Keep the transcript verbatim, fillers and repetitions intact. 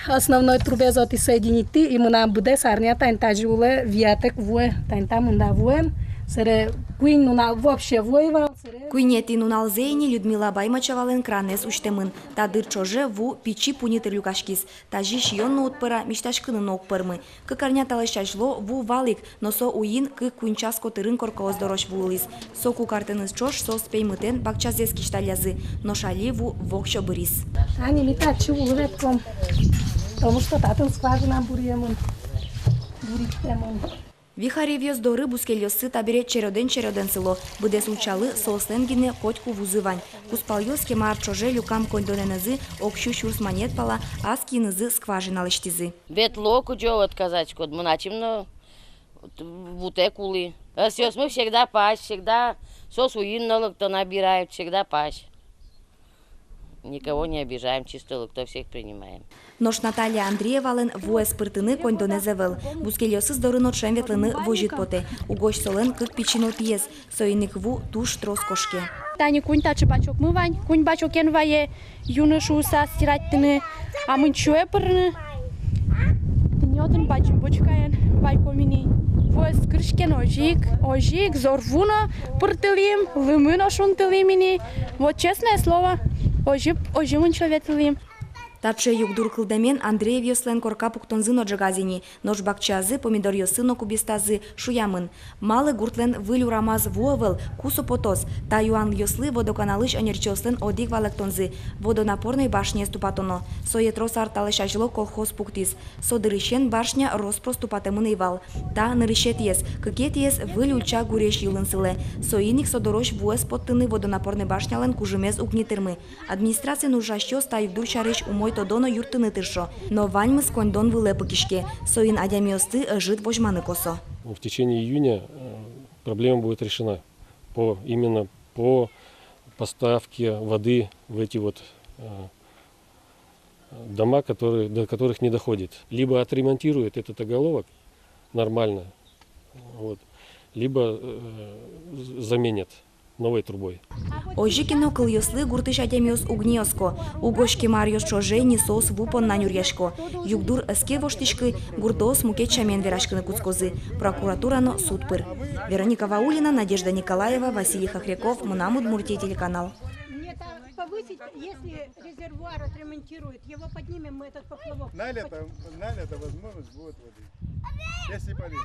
Основной трубез отӥ соединить, и мынам быдэс арня тань тазьы улэ виятэк вуэ, тань та мында вуэн, сэре куинь нунал вообще вуэ вал, сэре. Куинетӥ нуналзэ ини Людмила Баймачевалэн кранэз усьтэмын. Та дыр ӵоже ву пичи пуньы тыр люкаськиз. Тазьы сиён но уд пӧра, мисьтаськыны но уг пӧрмы. Кык арня талэсь азьло ву вал ик, но со уин кык-куинь час котырын коркаос дорозь вуылӥз. Соку картэныз ӵош соос пеймытэн бакчазэс кисьталлязы, нош али ву воксё быриз. Ани ми татчы вуылӥськом, потому что татын скважина буремын, буритэмын. Вихаревъёс доры бускельёссы табере чередэн-чередэн сыло. Быдэс ульчалы соослэн гинэ котьку вузы вань. Кузпалъёс кема ар ӵоже люкам коньдонэнызы ог сю сюрс манет пала ас киынызы скважина лэсьтӥзы. Ветло, кызьы отказать код, мон ачим но вутэк улӥ. Ӧсъёсмы всегда пась, всегда соос уин но лыкто, набирают, всегда пась. Никого не обижаем, чисто лыкто, всех принимаем. Нош Наталья Андреевалэн вуэз пыртыны коньдонэз ӧвӧл. Бускельёсыз доры но ӵем ветлыны возьыт потэ. Угось солэн кык пичи но пиез. Соин ик ву туж трос кошке. Тани куинь таӵе бачокмы вань, куинь бачокен вае юны шуыса стиратьтыны, а мунчое пырыны. Тӥни отын бадӟым бочкаен вайком ини. Вуэз кырсь ке но, озьы ик, озьы ик зор ву но пыртылӥм, лымы но шунтылӥм ини. Вот честное слово, озьы, озьы мунчо ветлӥм. Таӵе югдур кылдэмен Андреевъёслэн корка пуктонзы но ӝегаз ини. Нош бакчаязы помидоръёссы но кубистазы шуямын. Малы гуртлэн выль урамаз ву ӧвӧл, ку со потоз? Та юанъёслы водоканалысь ӧнерчиослэн одӥг валэктонзы: водонапорной башняез тупатоно. Сое трос ар талэсь азьло колхоз пуктӥз. Со дырысен башня рос-прос тупатэмын ӧй вал. Та нырысетӥез, кыкетӥез выль ульча гурезь йылын сылэ. Соин ик со дорозь вуэз поттыны водонапорной башнялэн кужымез уг ни тырмы. Администрациын ужасьёс та югдур сярысь умой тодо но юрттыны тыршо, но ваньмыз коньдон вылэ пыкиське, соин адямиосты ӧжыт возьманы косо. В течение июня, э, проблема будет решена по, именно по поставке воды в эти вот, э, дома, которые, до которых не доходит. Либо отремонтируют этот оголовок нормально, вот, либо, э, заменят новой трубой. Озьы ке но, кылъёслы гуртысь адямиос уг ни оско. Угось кема аръёс ӵоже ни соос ву понна нюръясько. Югдур ӧз ке воштӥськы, гуртоос мукет сямен вераськыны кутскозы прокуратура но суд пыр. Вероника Ваулина, Надежда Николаева, Василий Хохряков, «Мынам Удмуртие» телеканал. Мне там повысить, если резервуар отремонтируют, его поднимем, мы этот поплавок. На лето, на лето возможность будет воды. Если полезно.